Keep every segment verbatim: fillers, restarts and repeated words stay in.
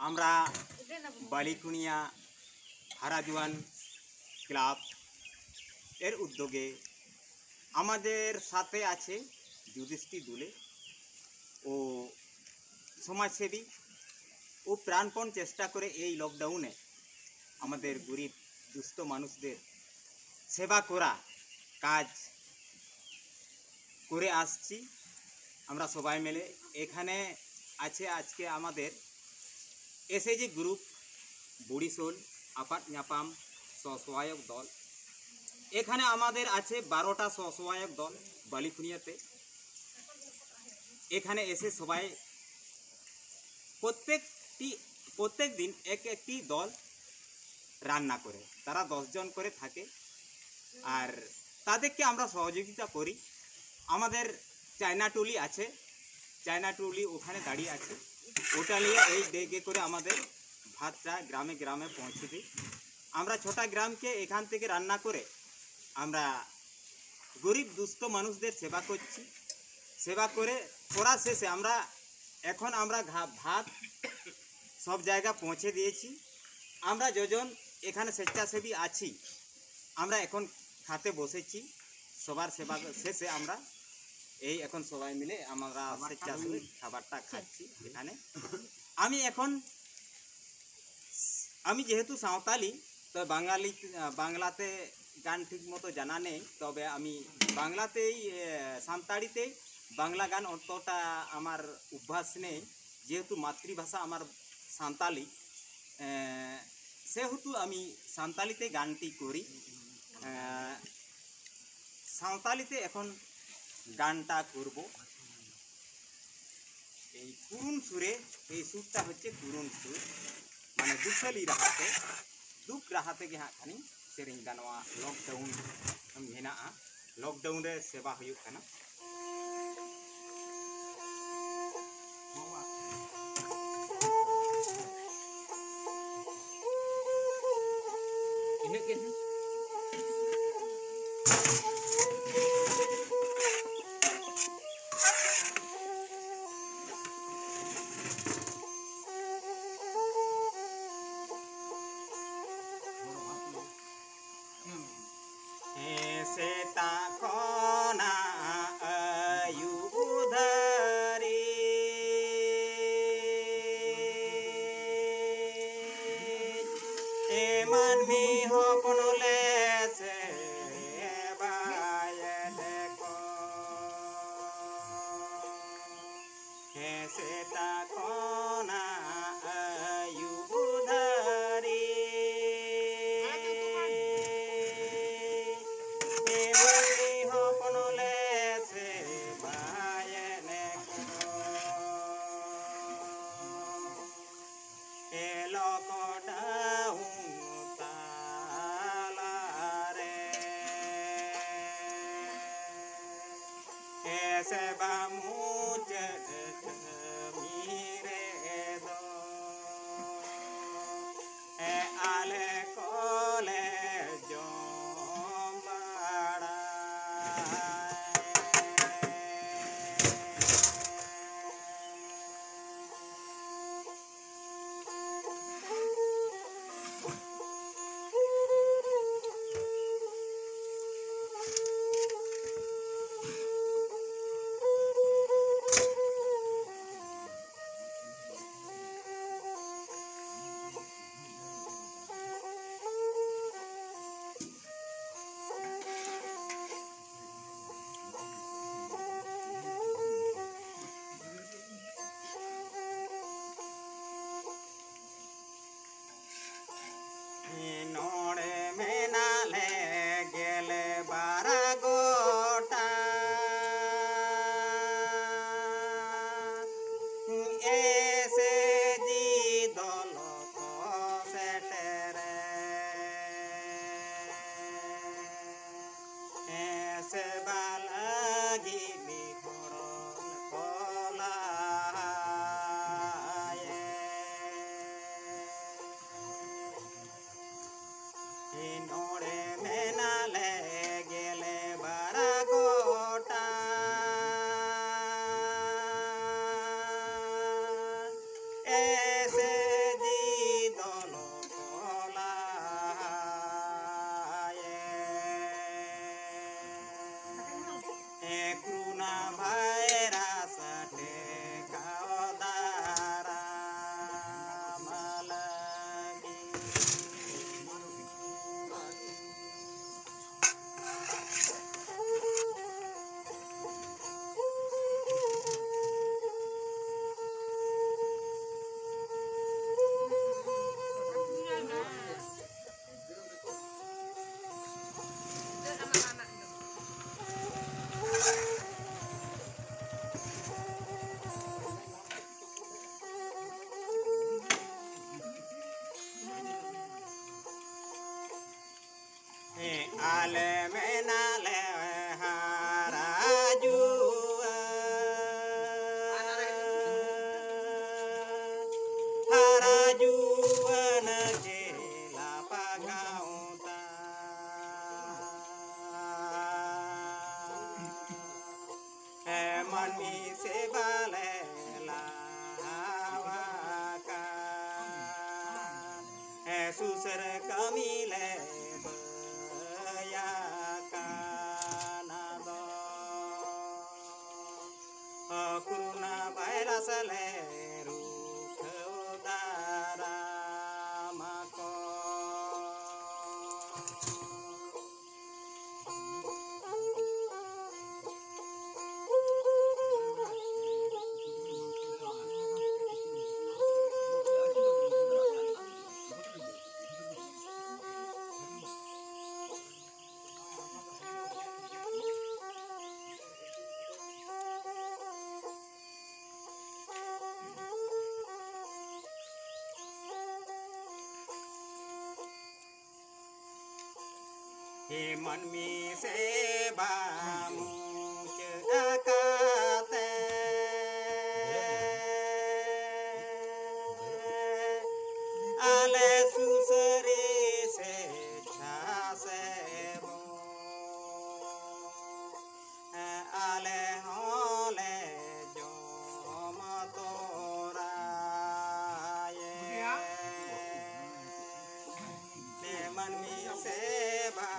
আমরা বালিকুনিয়া হারাজুয়ান ক্লাব এর উদ্যোগে আমাদের সাথে আছে যুধিষ্ঠির দুলে ও সমাজসেবী। ও প্রাণপণ চেষ্টা করে এই লকডাউনে আমাদের গরিব দুস্থ মানুষদের সেবা করা কাজ করে আসছি আমরা সবাই মিলে। এখানে আছে আজকে আমাদের এসএইচজি গ্রুপ, বুড়িশোল, আপাত ᱧᱟᱯᱟᱢ ᱥᱚᱦᱚ ᱥᱚᱦᱟᱭᱚᱠ ᱫᱚᱞ। এখানে আমাদের আছে বারোটা স্বসহায়ক দল বালিকুনিয়াতে। এখানে এসে সবাই প্রত্যেকটি প্রত্যেক দিন এক একটি দল রান্না করে, তারা দশ জন করে থাকে। আর তাদেরকে আমরা সহযোগিতা করি। আমাদের চায়না টুলি আছে, চায়না টুলি ওখানে দাঁড়িয়ে আছে, ওটা নিয়ে এই ডেগে করে আমাদের ভাতটা গ্রামে গ্রামে পৌঁছে দিই। আমরা ছটা গ্রামকে এখান থেকে রান্না করে আমরা গরিব দুস্থ মানুষদের সেবা করছি। সেবা করে করার শেষে আমরা এখন আমরা ঘা- ভাত সব জায়গা পৌঁছে দিয়েছি। আমরা যজন এখানে স্বেচ্ছাসেবী আছি, আমরা এখন খাতে বসেছি। সবার সেবা শেষে আমরা এই এখন সবাই মিলে আমরা স্বেচ্ছাসেবী খাবারটা খাচ্ছি এখানে। আমি এখন আমি যেহেতু সাঁওতালি, তো বাঙালি, আহ, বাংলাতে গান ঠিক মতো জানা নেই, তবে আমি বাংলাতেই, আহ, সান্তাড়িতেই বাংলা গান অতটা আমার অভ্যাস নেই, যেহেতু মাতৃভাষা আমার সাঁওতালি। আহ, সেহেতু আমি সাঁওতালিতে গানটি করি। আহ, সাঁওতালিতে এখন গানটা করব। এই করুণ সুরে, এই সুরটা হচ্ছে করুণ সুর, মানে দুঃখালি ᱨᱟᱦᱟᱛᱮ, ᱫᱩᱠ ᱨᱟᱦᱟ ᱛᱮᱜᱮ ᱦᱟᱸᱜ ᱠᱷᱟᱱᱤᱧ ᱥᱮᱨᱮᱧ ᱫᱟ᱾ ᱱᱚᱣᱟ ᱞᱚᱠᱰᱟᱣᱩᱱ ᱢᱮᱱᱟᱜᱼᱟ, ᱞᱚᱠᱰᱟᱣᱩᱱ ᱨᱮ ᱥᱮᱵᱟ ᱦᱩᱭᱩᱜ ᱠᱟᱱᱟ᱾ ᱤᱱᱟᱹᱜ ᱜᱮ᱾ ᱢᱟᱹᱱᱢᱤ ᱦᱚᱯᱚᱱ ᱞᱮ ᱥᱮᱵᱟᱭᱮᱫ ᱠᱚ᱾ ᱦᱮᱸ, ᱥᱮᱛᱟᱜ ᱠᱷᱚᱱᱟᱜ ᱟᱹᱭᱩᱵ ᱫᱷᱟᱹᱨᱤᱡ᱾ ᱦᱮᱸ, ᱢᱟᱹᱱᱢᱤ ᱦᱚᱯᱚᱱ ᱞᱮ ᱥᱮᱵᱟᱭᱮᱫ ᱠᱚ᱾ ᱮ lockdown ᱛᱟᱞᱟᱨᱮ, ᱮ ᱥᱮᱵᱟ ᱢᱩᱪᱟᱹᱫ ᱠᱟᱹᱢᱤ ᱨᱮᱫᱚ, ᱮ ᱟᱞᱮ ᱠᱚᱞᱮ ᱡᱚᱢ ᱵᱟᱲᱟ᱾ ᱱᱚᱰᱮ ᱢᱮᱱᱟᱜ ᱞᱮ ᱜᱮᱞ ᱵᱟᱨ ᱜᱚᱴᱟᱝ ᱮᱥ ᱮ ᱡᱤ ᱫᱚᱞ ᱠᱚ ᱥᱮᱴᱮᱨ᱾ ᱦᱮᱸ, ᱥᱮᱵᱟ ᱞᱟᱹᱜᱤᱫ ᱵᱤᱠᱨᱚᱢ ᱠᱚ ᱞᱟᱦᱟᱭᱮ᱾ ᱱᱚᱰᱮ ᱢᱮᱱᱟᱜ ᱞᱮ ᱜᱮᱞ ᱵᱟᱨ ᱜᱚᱴᱟᱝ ᱮᱥ ᱮ ᱡᱤ ᱫᱚᱞ ᱠᱚ ᱞᱟᱦᱟᱭᱮ᱾ ᱮ ᱠᱳᱨᱳᱱᱟ ᱵᱷᱟᱭᱨᱟᱥ ᱴᱮᱠᱟᱣ ᱫᱟᱨᱟᱢ ᱞᱟᱹᱜᱤᱫ᱾ ᱟᱞᱮ ᱢᱮᱱᱟᱞᱮ ᱦᱟᱨᱟ ᱡᱩᱣᱟᱹᱱ, ᱦᱟᱨᱟ ᱡᱩᱣᱟᱹᱱ ᱪᱮᱞᱟ ᱯᱟᱜᱟᱣᱛᱟ᱾ ᱮ ᱢᱟᱹᱱᱢᱤ ᱥᱮᱵᱟ ᱞᱮ ᱞᱟᱦᱟᱣᱟᱠᱟᱱ, ᱮ ᱥᱩᱥᱟᱹᱨ ᱠᱟᱹᱢᱤ ᱞᱮ ᱵᱟᱹᱭᱟᱠᱟᱱ ᱟᱫᱚ᱾ ᱠᱳᱨᱳᱱᱟ ᱵᱷᱟᱭᱨᱟᱥ ᱞᱮ ᱨᱩᱠᱷᱟᱹᱣ ᱫᱟᱨᱟᱢ ᱟᱠᱚ᱾ ᱦᱮ ᱢᱟᱹᱱᱢᱤ ᱥᱮᱵᱟ ᱢᱩᱪᱟᱹᱫ ᱟᱠᱟᱛᱮ, ᱟᱞᱮ ᱥᱩᱥᱟᱹᱨᱤ ᱥᱮᱪᱪᱷᱟᱥᱮᱵᱚᱠ, ᱟᱞᱮ ᱦᱚᱸᱞᱮ ᱡᱚᱢ ᱛᱚᱨᱟᱭᱮᱫ᱾ ᱢᱟᱹᱱᱢᱤ ᱥᱮᱵᱟ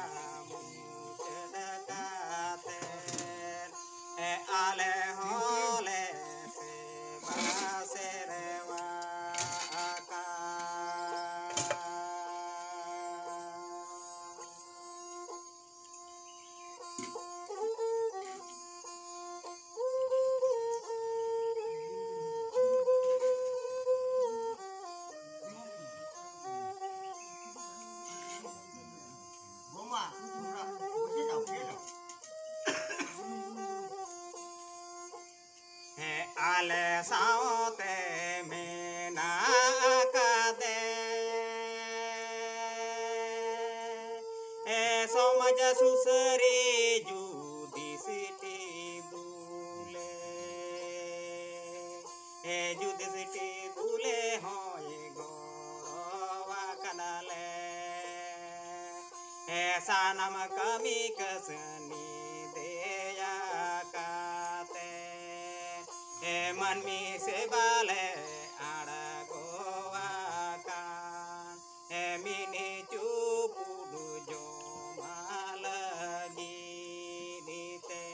ᱢᱩᱪᱟᱹᱫ ᱠᱟᱛᱮ, ᱟᱞᱮ ᱦᱚᱸᱞᱮ ᱥᱮᱵᱟ ᱥᱮᱨᱣᱟ ᱟᱠᱟᱫ᱾ ᱦᱮᱸ, ᱟᱞᱮ ᱥᱟᱶᱛᱮ ᱢᱮᱱᱟᱜ ᱟᱠᱟᱫᱮ, ᱮ ᱥᱚᱢᱟᱡᱽ ᱥᱩᱥᱟᱹᱨᱤ ᱡᱩᱫᱤ ᱥᱤᱴᱤ ᱫᱩᱞᱮ, ᱦᱮ ᱡᱩᱫᱤ ᱥᱤᱴᱤ ᱫᱩᱞᱮ ᱦᱚᱸᱭ ᱜᱚᱲᱚᱣᱟ ᱠᱟᱱᱟᱞᱮ᱾ ᱦᱮ ᱥᱟᱱᱟᱢ ᱠᱟᱹᱢᱤ ᱠᱟᱹᱥᱱᱤ ᱫᱮᱭᱟ ᱠᱟᱛᱮ, ᱦᱮ ᱢᱟᱹᱱᱢᱤ ᱥᱮᱵᱟ ᱞᱮ ᱟᱬᱜᱚᱣᱟ ᱠᱟᱱ᱾ ᱦᱮ ᱢᱤᱱᱤ ᱪᱩᱯᱩᱰ ᱡᱚᱢᱟ ᱞᱟᱹᱜᱤᱫ ᱛᱮ,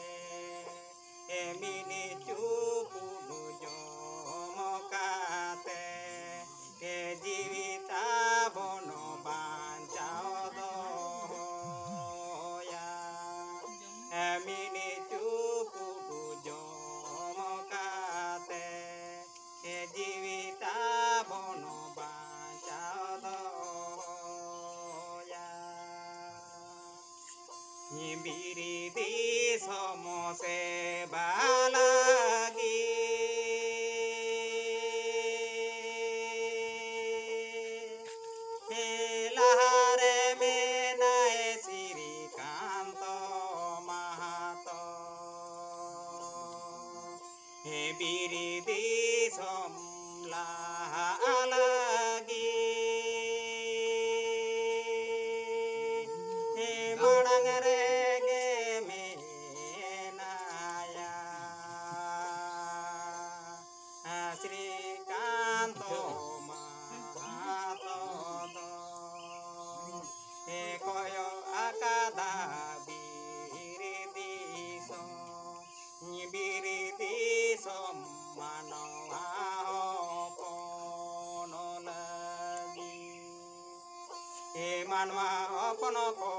ᱦᱮ ᱢᱤᱱᱤ ᱪᱩᱯᱩᱰ ᱡᱚᱢ ᱠᱟᱛᱮ, ᱦᱮ ᱡᱤᱣᱤ ᱛᱟᱵᱚᱱ ᱵᱟᱧᱪᱟᱣ ᱫᱚᱦᱚᱭᱟ᱾ ᱦᱮ ᱢᱤᱱᱤ ᱪᱩᱯᱩᱰ ᱡᱚᱢ ᱠᱟᱛᱮ, ᱦᱮ ᱡᱤᱣᱤ ᱛᱟᱵᱚᱱ ᱵᱟᱧᱪᱟᱣ ᱫᱚᱦᱚᱭᱟ᱾ ᱵᱤᱨ ᱫᱤᱥᱚᱢ ᱥᱮᱵᱟ ᱞᱟᱹᱜᱤᱫ, ᱦᱮ ᱞᱟᱦᱟᱨᱮ ᱢᱮᱱᱟᱭ ᱥᱨᱤᱠᱟᱱᱛᱚ ᱢᱟᱦᱟᱛᱚ᱾ ᱦᱮ ᱵᱤᱨ ᱫᱤᱥᱚᱢ ᱞᱟᱦᱟ ᱞᱟᱹᱜᱤᱫ, ᱦᱮ ᱢᱟᱲᱟᱝ ᱨᱮᱜᱮ ᱢᱮᱱᱟᱭᱟ ᱥᱨᱤᱠᱟᱱᱛᱚ ᱢᱟᱦᱟᱛᱚ ᱫᱚ᱾ ᱦᱮ ᱠᱚᱭᱚᱜ ᱟᱠᱟᱫᱟ ᱵᱤᱨ ᱫᱤᱥᱚᱢ, ᱵᱤᱨ ᱫᱤᱥᱚᱢ ᱢᱟᱱᱣᱟ ᱦᱚᱯᱚᱱ ᱞᱟᱹᱜᱤᱫ᱾ ᱦᱮ ᱢᱟᱱᱣᱟ ᱦᱚᱯᱚᱱ ᱠᱚ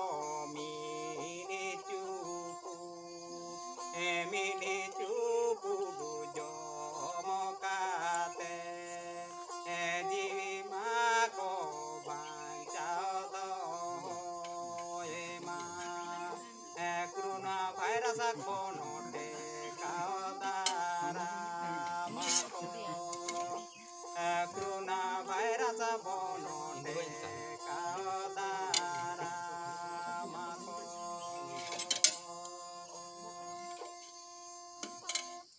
ᱢᱤᱫ ᱪᱩᱯᱩᱫ, ᱦᱮ ᱢᱤᱫ ᱪᱩᱯᱩᱫ ᱡᱚᱢ ᱠᱟᱛᱮ, ᱦᱮ ᱡᱤᱣᱤ ᱢᱟ ᱠᱚ ᱵᱟᱧᱪᱟᱣ ᱫᱚᱦᱚᱭ ᱢᱟ᱾ ᱦᱮ ᱠᱳᱨᱳᱱᱟ ᱵᱷᱟᱭᱨᱟᱥ ᱠᱷᱚᱱ ᱴᱮᱠᱟᱣ ᱫᱟᱨᱟᱢ ᱠᱚ᱾ ᱦᱮ ᱠᱳᱨᱳᱱᱟ ᱵᱷᱟᱭᱨᱟᱥ ᱠᱷᱚᱱ ᱴᱮᱠᱟᱣ ᱫᱟᱨᱟᱢ ᱠᱚ᱾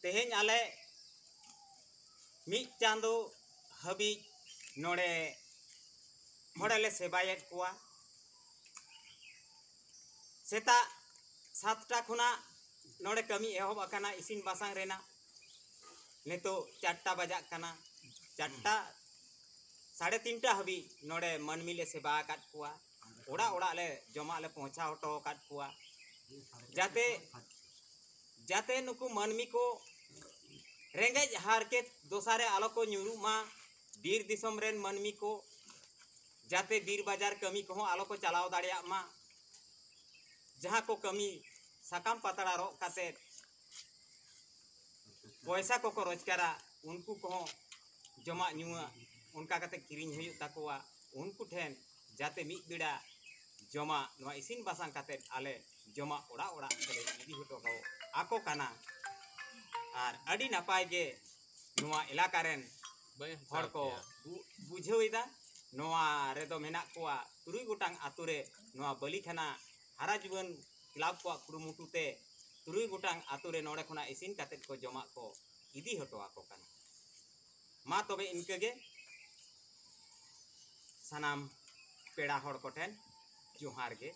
ᱛᱮᱦᱮᱧ ᱟᱞᱮ ᱢᱤᱫ ᱪᱟᱸᱫᱚ ᱦᱟᱹᱵᱤᱡ ᱱᱚᱰᱮ ᱦᱚᱲᱞᱮ ᱥᱮᱵᱟᱭᱮᱫ ᱠᱚᱣᱟ᱾ ᱥᱮᱛᱟᱜ ᱥᱟᱛᱴᱟ ᱠᱷᱚᱱᱟᱜ ᱱᱚᱰᱮ ᱠᱟᱹᱢᱤ ᱮᱦᱚᱵ ᱟᱠᱟᱱᱟ, ᱤᱥᱤᱱ ᱵᱟᱥᱟᱝ ᱨᱮᱱᱟᱜ᱾ ᱱᱤᱛᱚᱜ ᱪᱟᱨᱴᱟ ᱵᱟᱡᱟᱜ ᱠᱟᱱᱟ᱾ ᱪᱟᱨᱴᱟ, ᱥᱟᱲᱮ ᱛᱤᱱᱴᱟ ᱦᱟᱹᱵᱤᱡ ᱱᱚᱰᱮ ᱢᱟᱹᱱᱢᱤ ᱞᱮ ᱥᱮᱵᱟ ᱟᱠᱟᱫ ᱠᱚᱣᱟ᱾ ᱚᱲᱟᱜ ᱚᱲᱟᱜ ᱞᱮ ᱡᱚᱢᱟᱜ ᱞᱮ ᱯᱳᱣᱪᱷᱟᱣ ᱦᱚᱴᱚ ᱟᱠᱟᱫ ᱠᱚᱣᱟ, ᱡᱟᱛᱮ ᱡᱟᱛᱮ ᱱᱩᱠᱩ ᱢᱟᱹᱱᱢᱤ ᱠᱚ ᱨᱮᱸᱜᱮᱡ ᱦᱟᱨᱠᱮᱛ ᱫᱚᱥᱟᱨᱮ ᱟᱞᱚ ᱠᱚ ᱧᱩᱨᱩᱜ ᱢᱟ᱾ ᱵᱤᱨ ᱫᱤᱥᱚᱢ ᱨᱮᱱ ᱢᱟᱹᱱᱢᱤ ᱠᱚ ᱡᱟᱛᱮ ᱵᱤᱨ ᱵᱟᱡᱟᱨ ᱠᱟᱹᱢᱤ ᱠᱚᱦᱚᱸ ᱟᱞᱚ ᱠᱚ ᱪᱟᱞᱟᱣ ᱫᱟᱲᱮᱭᱟᱜ ᱢᱟ᱾ ᱡᱟᱦᱟᱸ ᱠᱚ ᱠᱟᱹᱢᱤ ᱥᱟᱠᱟᱢ ᱯᱟᱛᱲᱟ ᱨᱚᱜ ᱠᱟᱛᱮ ᱯᱚᱭᱥᱟ ᱠᱚᱠᱚ ᱨᱳᱡᱽᱜᱟᱨᱟ, ᱩᱱᱠᱩ ᱠᱚᱦᱚᱸ ᱡᱚᱢᱟᱜ ᱧᱩᱣᱟᱜ ᱚᱱᱠᱟ ᱠᱟᱛᱮ ᱠᱤᱨᱤᱧ ᱦᱩᱭᱩᱜ ᱛᱟᱠᱚᱣᱟ᱾ ᱩᱱᱠᱩ ᱴᱷᱮᱱ ᱡᱟᱛᱮ ᱢᱤᱫ ᱵᱮᱲᱟ ᱡᱚᱢᱟᱜ, ᱱᱚᱣᱟ ᱤᱥᱤᱱ ᱵᱟᱥᱟᱝ ᱠᱟᱛᱮ ᱟᱞᱮ ᱡᱚᱢᱟᱜ ᱚᱲᱟᱜ ᱚᱲᱟᱜ ᱛᱮᱞᱮ ᱤᱫᱤ ᱦᱚᱴᱚ ᱠᱟᱠᱚ ᱠᱟᱱᱟ᱾ ᱟᱨ ᱟᱹᱰᱤ ᱱᱟᱯᱟᱭ ᱜᱮ ᱱᱚᱣᱟ ᱮᱞᱟᱠᱟ ᱨᱮᱱ ᱦᱚᱲ ᱠᱚ ᱵᱩ- ᱵᱩᱡᱷᱟᱹᱣ ᱮᱫᱟ᱾ ᱱᱚᱣᱟ ᱨᱮᱫᱚ ᱢᱮᱱᱟᱜ ᱠᱚᱣᱟ ᱛᱩᱨᱩᱭ ᱜᱚᱴᱟᱝ ᱟᱛᱳ ᱨᱮ ᱱᱚᱣᱟ ᱵᱟᱹᱞᱤᱠᱷᱟᱱᱟ ᱦᱟᱨᱟ ᱡᱩᱣᱟᱹᱱ ᱠᱞᱟᱵᱽ ᱠᱚᱣᱟᱜ ᱠᱩᱨᱩᱢᱩᱴᱩ ᱛᱮ ᱛᱩᱨᱩᱭ ᱜᱚᱴᱟᱝ ᱟᱛᱳ ᱨᱮ ᱱᱚᱰᱮ ᱠᱷᱚᱱᱟᱜ ᱤᱥᱤᱱ ᱠᱟᱛᱮ ᱠᱚ ᱡᱚᱢᱟᱜ ᱠᱚ ᱤᱫᱤ ᱦᱚᱴᱚ ᱟᱠᱚ ᱠᱟᱱᱟ᱾ ᱢᱟ ᱛᱚᱵᱮ ᱤᱱᱠᱟᱹ ᱜᱮ, ᱥᱟᱱᱟᱢ ᱯᱮᱲᱟ ᱦᱚᱲ ᱠᱚᱴᱷᱮᱱ ᱡᱚᱦᱟᱨ ᱜᱮ᱾